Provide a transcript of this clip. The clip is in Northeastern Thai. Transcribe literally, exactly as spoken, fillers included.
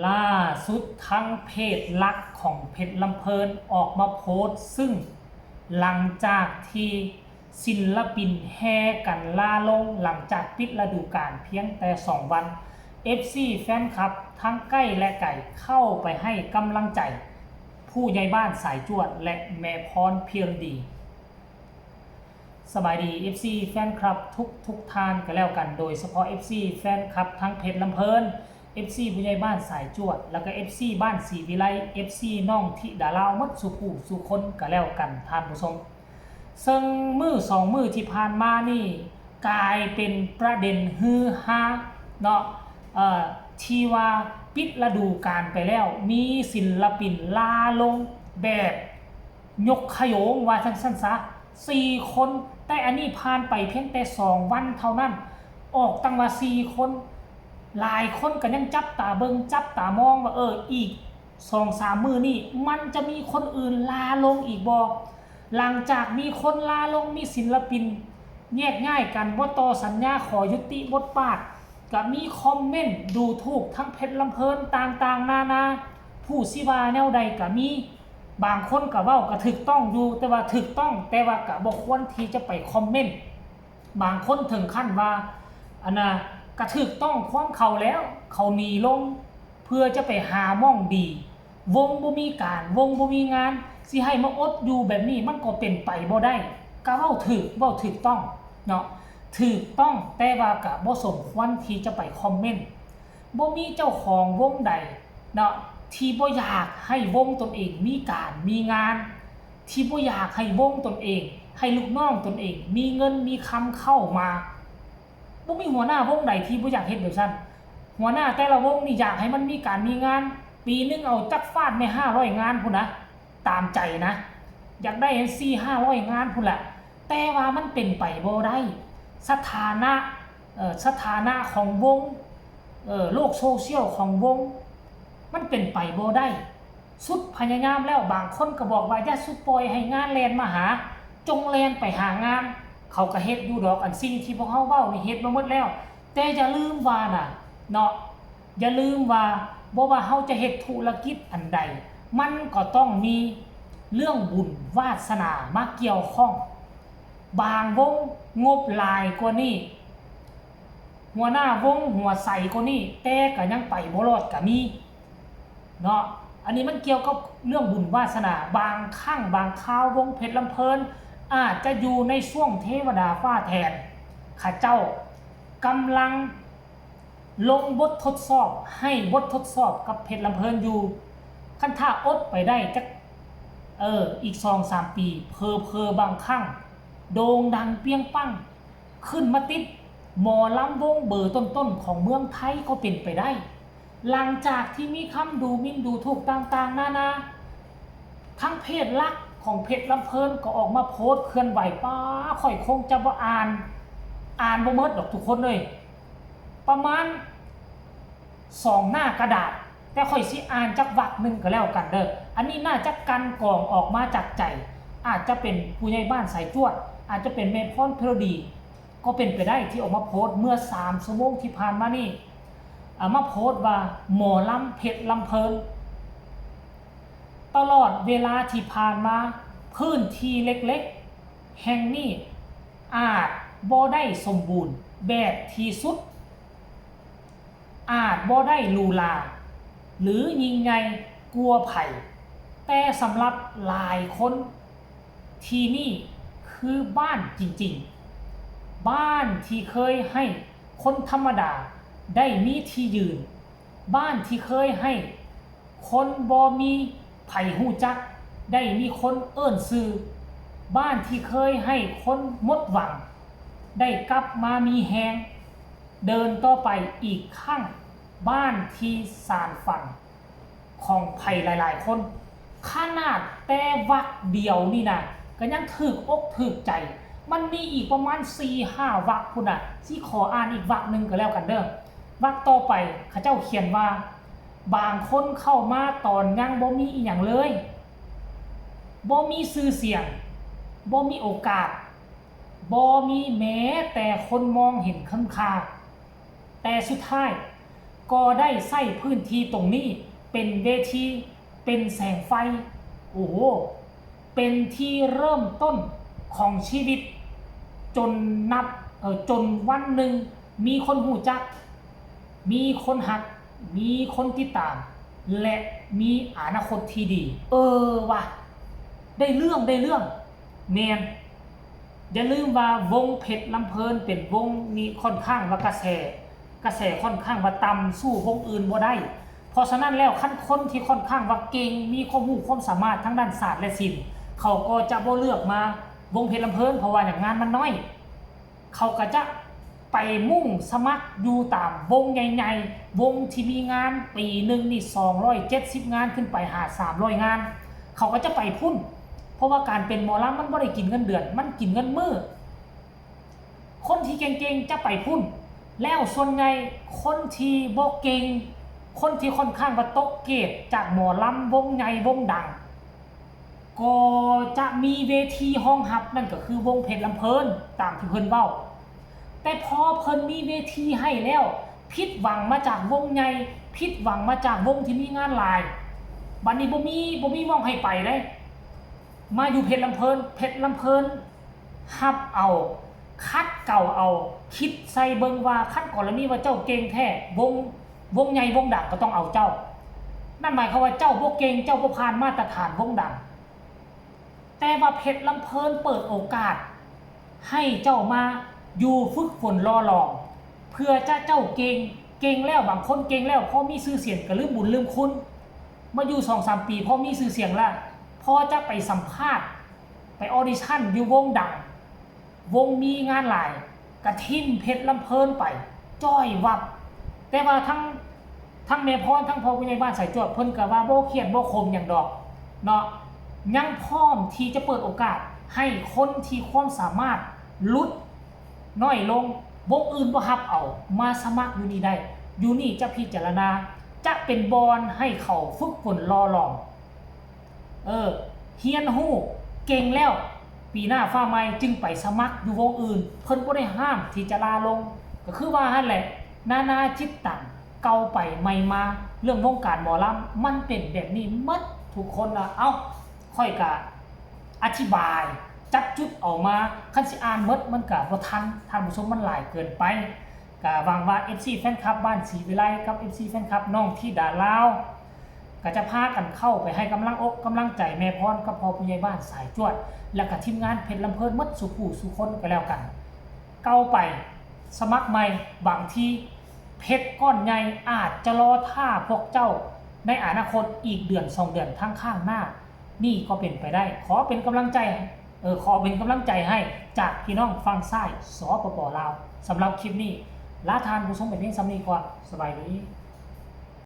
ล่าสุดทางเพจหลักของเพชรลำเพลินออกมาโพสต์ซึ่ง หลังจากที่ศิลปินแห่กันลาลงหลังจากปิดฤดูกาลเพียงแต่สองวัน เอฟซี แฟนคลับทั้งใกล้และไกลเข้าไปให้กำลังใจ ผู้ใหญ่บ้านสายจวดและแม่พรเพียงดี สบายดี เอฟซี แฟนคลับทุกทุกท่านก็แล้วกัน โดยเฉพาะ เอฟซี แฟนคลับทั้งเพชรลำเพลิน เอฟซี ผู้ใหญ่บ้านสายจวด แล้วก็ เอฟซี บ้านศรีวิไล เอฟซี น้องธิดาลาวหมดสู่ผู้สู่คนก็แล้วกันท่านผู้ชม ซึ่งมื้อสองมื้อที่ผ่านมานี่กลายเป็นประเด็นฮือฮาเนาะ เอ่อ ที่ว่าปิดฤดูกาลไปแล้ว มีศิลปินลาลงแบบยกขโยงว่าซั่นๆ ซะ สี่ คน แต่อันนี้ผ่านไปเพียงแต่สองวันเท่านั้น ออกตั้งว่า สี่ คน หลายคนก็ยังจับตาเบิ่งจับตามองว่า เออ อีกสองสามมื้อนี้มันจะมีคนอื่นลาลงอีกบ่ หลังจากมีคนลาลง มีศิลปินแยกย้ายกันบ่ต่อสัญญาขอยุติบทบาท ก็มีคอมเมนต์ดูถูกทั้งเพชรลำเพลินต่างๆ นานา ผู้สิว่าแนวใดก็มี บางคนก็เว้าก็ถูกต้องอยู่ แต่ว่าถูกต้อง แต่ว่าก็บ่ควรที่จะไปคอมเมนต์ บางคนถึงขั้นว่า อันน่ะ ก็ถูกต้องความเขาแล้ว เขาหนีลง เพื่อจะไปหาหม่องดี วงบ่มีการ วงบ่มีงาน สิให้มาอดอยู่แบบนี้มันก็เป็นไปบ่ได้ ก็เว้าถูก เว้าถูกต้องเนาะ ถูกต้อง แต่ว่าก็บ่สมควรที่จะไปคอมเมนต์ บ่มีเจ้าของวงใดเนาะ ที่บ่อยากให้วงตนเองมีการมีงาน ที่บ่อยากให้วงตนเอง ให้ลูกน้องตนเอง มีเงินมีคำเข้ามา บ่มีหัวหน้าวงใดที่บ่อยากเฮ็ดแบบซั่น หัวหน้าแต่ละวงนี่อยากให้มันมีการมีงาน ปีหนึ่งเอาจักฟาดแม่ห้าร้อยงานพุ้นนะ ตามใจนะ อยากได้สี่ห้าร้อยงานพุ้นแหละ แต่ว่ามันเป็นไปบ่ได้ สถานะ เอ่อ สถานะของวง เอ่อ โลกโซเชียลของวง มันเป็นไปบ่ได้ สุดพยายามแล้ว บางคนก็บอกว่าอย่าสุดปล่อยให้งานแล่นมาหา จงแล่นไปหางาน เขาก็เฮ็ดอยู่ดอก อันสิ่งที่พวกเฮาเว้านี่เฮ็ดมาหมดแล้ว แต่อย่าลืมว่าน่ะ เนาะ อย่าลืมว่า บ่ว่าเฮาจะเฮ็ดธุรกิจอันใด มันก็ต้องมีเรื่องบุญวาสนามาเกี่ยวข้อง บางวงงบหลายกว่านี้ หัวหน้าวงหัวใสกว่านี้ แต่ก็ยังไปบ่รอดก็มี เนาะ อันนี้มันเกี่ยวกับเรื่องบุญวาสนา บางครั้งบางคราววงเพชรลำเพลิน อาจจะอยู่ในช่วงเทวดาฟ้าแทน เขาเจ้ากำลังลงบททดสอบ ให้บททดสอบกับเพชรลำเพลินอยู่ คันถ้าอดไปได้จัก เออ อีกสองสามปี เผลอๆ บางครั้ง โด่งดังเปรี้ยงปัง ขึ้นมาติดหมอลำวงเบอร์ต้นๆ ของเมืองไทยก็เป็นไปได้ หลังจากที่มีคำดูหมิ่นดูถูกต่างๆ นานา ทั้งเพจหลักของเพชรลำเพลินก็ออกมาโพสต์เคลื่อนไหว ป๊า ข้อยคงจะบ่อ่าน อ่านบ่หมดดอกทุกคนเอ้ย ประมาณสองหน้ากระดาษ แต่ข้อยสิอ่านจักวรรคหนึ่งก็แล้วกันเด้อ อันนี้น่าจะกลั่นกรองออกมาจากใจ อาจจะเป็นผู้ใหญ่บ้านสายจวด อาจจะเป็นแม่พรเพียงดี ก็เป็นไปได้ที่ออกมาโพสต์เมื่อสามชั่วโมงที่ผ่านมานี่ เอามาโพสต์ว่าหมอลำเพชรลำเพลิน ตลอดเวลาที่ผ่านมา พื้นที่เล็กๆ แห่งนี้อาจบ่ได้สมบูรณ์แบบที่สุด อาจบ่ได้หรูหราหรือยิ่งใหญ่กว่าไผ แต่สำหรับหลายคน ที่นี่คือบ้านจริงๆ บ้านที่เคยให้คนธรรมดาได้มีที่ยืน บ้านที่เคยให้คนบ่มีไผฮู้จักได้มีคนเอิ้นชื่อ บ้านที่เคยให้คนหมดหวัง ได้กลับมามีแฮงเดินต่อไปอีกครั้ง บ้านที่สานฝันของไผหลายๆ คน ขนาดแต่วรรคเดียวนี่นะ ก็ยังถูกอกถูกใจ มันมีอีกประมาณสี่ห้าวรรคพุ้นน่ะ สิขออ่านอีกวรรคหนึ่งก็แล้วกันเด้อ วรรคต่อไปเขาเจ้าเขียนว่า บางคนเข้ามาตอนยังบ่มีอีหยังเลย บ่มีชื่อเสียง บ่มีโอกาส บ่มีแม้แต่คนมองเห็นคุณค่า แต่สุดท้าย ก็ได้ใช้พื้นที่ตรงนี้เป็นเวที เป็นแสงไฟ โอ้โห เป็นที่เริ่มต้นของชีวิต จนนับ เอ่อ จนวันหนึ่งมีคนรู้จัก มีคนฮัก มีคนติดตาม และมีอนาคตที่ดี เออว่ะ ได้เรื่อง ได้เรื่อง แม่น อย่าลืมว่าวงเพชรลำเพลินเป็นวงนี้ค่อนข้างว่ากระแส กระแสค่อนข้างว่าต่ำ สู้วงอื่นบ่ได้ เพราะฉะนั้นแล้วคันคนที่ค่อนข้างว่าเก่ง มีความรู้ความสามารถทางด้านศาสตร์และศิลป์ เขาก็จะบ่เลือกมาวงเพชรลำเพลิน เพราะว่าอย่างงานมันน้อย เขาก็จะไปมุ่งสมัครอยู่ตามวงใหญ่ๆ วงที่มีงานปีหนึ่งนี่ สองร้อยเจ็ดสิบงานขึ้นไปหา สามร้อยงาน เขาก็จะไปพุ้น เพราะว่าการเป็นหมอลำมันบ่ได้กินเงินเดือน มันกินเงินมื้อ คนที่เก่งๆ จะไปพุ้น แล้วส่วนใหญ่คนที่บ่เก่ง คนที่ค่อนข้างว่าตกเกรดจากหมอลำวงใหญ่วงดัง ก็จะมีเวทีรองรับ นั่นก็คือวงเพชรลำเพลิน ตามที่เพิ่นเว้า แต่พอเพิ่นมีเวทีให้แล้ว ผิดหวังมาจากวงใหญ่ ผิดหวังมาจากวงที่มีงานหลาย บัดนี้บ่มี บ่มีหม่องให้ไปเด้ มาอยู่เพชรลำเพลิน เพชรลำเพลิน ฮับเอา ขัดเกลาเอา คิดใส่เบิ่งว่าคันกรณีว่าเจ้าเก่งแท้ วง วงใหญ่วงดังก็ต้องเอาเจ้า นั่นหมายความว่าเจ้าบ่เก่ง เจ้าบ่ผ่านมาตรฐานวงดัง แต่ว่าเพชรลำเพลินเปิดโอกาส ให้เจ้ามาอยู่ฝึกฝนหล่อหลอม เพื่อจะเจ้าเก่ง เก่งแล้ว บางคนเก่งแล้ว พอมีชื่อเสียงก็ลืมบุญลืมคุณ มาอยู่สองสามปี พอมีชื่อเสียงแล้ว พอจะไปสัมภาษณ์ ไปออดิชั่นอยู่วงดัง วงมีงานหลาย กะถิ่มเพชรลำเพลินไป จ้อยวับ แต่ว่าทั้ง ทั้งแม่พร ทั้งพ่อผู้ใหญ่บ้านสายจวด เพิ่นก็ว่าบ่เครียดบ่ขมหยังดอกเนาะ ยังพร้อมที่จะเปิดโอกาสให้คนที่ความสามารถหลุดน้อยลง วงอื่นบ่ฮับเอา มาสมัครอยู่นี่ได้ อยู่นี่จะพิจารณา จะเป็นบ่อนให้เขาฝึกฝนหล่อหลอม เออ เฮียนฮู้ เก่งแล้ว ปีหน้าฟ้าใหม่จึงไปสมัครอยู่วงอื่น เพิ่นบ่ได้ห้ามที่จะลาลง ก็คือว่าหั่นแหละ นานาจิตตัง เก่าไปใหม่มา เรื่องวงการหมอลำมันเป็นแบบนี้หมดทุกคนละ เอ้า ข้อยกะอธิบาย จับจุดออกมา คันสิอ่านหมดมันกะบ่ทัน ท่านผู้ชม มันหลายเกินไป กะหวังว่า เอฟซี แฟนคลับบ้านศรีวิไลกับ เอฟซี แฟนคลับน้องธิดาลาว ก็จะพากันเข้าไปให้กำลังอกกำลังใจแม่พรกับพ่อผู้ใหญ่บ้านสายจวด และก็ทีมงานเพชรลำเพลินหมดสู่ผู้สู่คนก็แล้วกัน เก่าไป สมัครใหม่ บางทีเพชรก้อนใหญ่อาจจะรอท่าพวกเจ้าในอนาคตอีกเดือนสองเดือนทางข้างหน้า นี่ก็เป็นไปได้ ขอเป็นกำลังใจ เออ ขอเป็นกำลังใจให้จากพี่น้องฝั่งซ้าย สปป ลาว สำหรับคลิปนี้ ลาท่านผู้ชมไปเพียงส่ำนี้ก่อน สบายดี